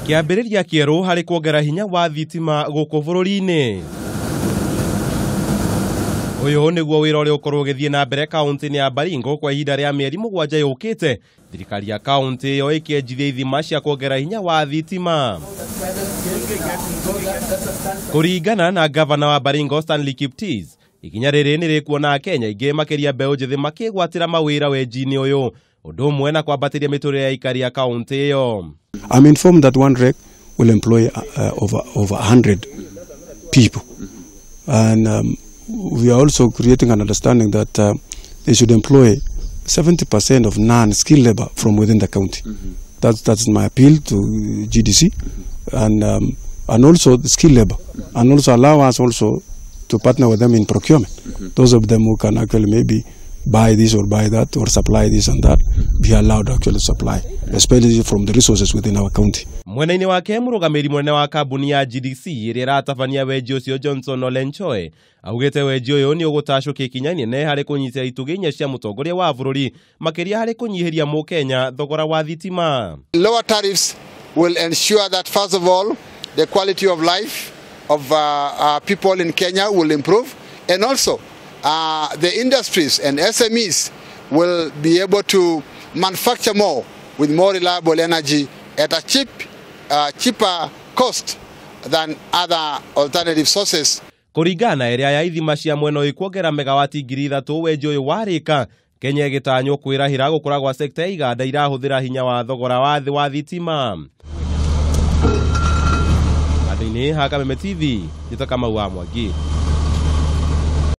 Kĩambĩrĩria kĩerũ harĩ kuongerera hinya wa thitima gũkũ bũrũri-inĩ. Ũyũ nĩguo wĩra ũrĩa ũkorwo ũgĩthiĩ na mbere kaũntĩ-inĩ ya Baringo kwa ihinda rĩa mĩeri 7 yũkĩte. Thirikari ya kaũntĩ ĩyo ĩkĩenjithia ithima cia kuongerera hinya wa thitima. Kũringana na gavana wa Baringo Stanley Kiptis, ikinya rĩrĩ nĩ rĩkuona Akenya aingĩ makĩria mbeũ njĩthĩ makĩgwatĩra mawĩra wenji-inĩ ũyũ, ũndũ ũmwe na kwambatĩria mĩtũrĩre ya aikari a kaũntĩ ĩyo. I'm informed that one rec will employ over 100 people, and we are also creating an understanding that they should employ 70% of non-skilled labor from within the county. That's my appeal to GDC, and also the skilled labor, and also allow us also to partner with them in procurement. Those of them who can actually maybe buy this or buy that or supply this and that, be allowed to actually supply, especially from the resources within our county. Mwena-inĩ wake mũrũgamĩrĩri mũnene wa kambuni ya GDC ĩrĩa ĩratabania wenji ũcio Johnson Olenchoe augĩte wenji ũyũ nĩ ũgũtacũkia ikinya inene harĩ kũnyitĩra itugĩ inya cia mũtongoria wa bũrũri makĩria harĩ kũnyihĩria mũkenya thogora wa thitima. Lower tariffs will ensure that, first of all, the quality of life of people in Kenya will improve, and also the industries and SMEs will be able to manufacture more with more reliable energy at a cheaper cost than other alternative sources. Kũringana na ĩrĩa ya ithima cia mwena ũyũ kuongerera megawati 3,000 wenji ũyũ warĩka, Kenya ĩgĩtanywo kwĩrahĩra gũkũra gwa sekta ya iganda irahũthĩra hinya wa thogora wa thĩ wa thitima. Handũ-inĩ ha Kameme TV, njĩta Kamau wa Mwangi.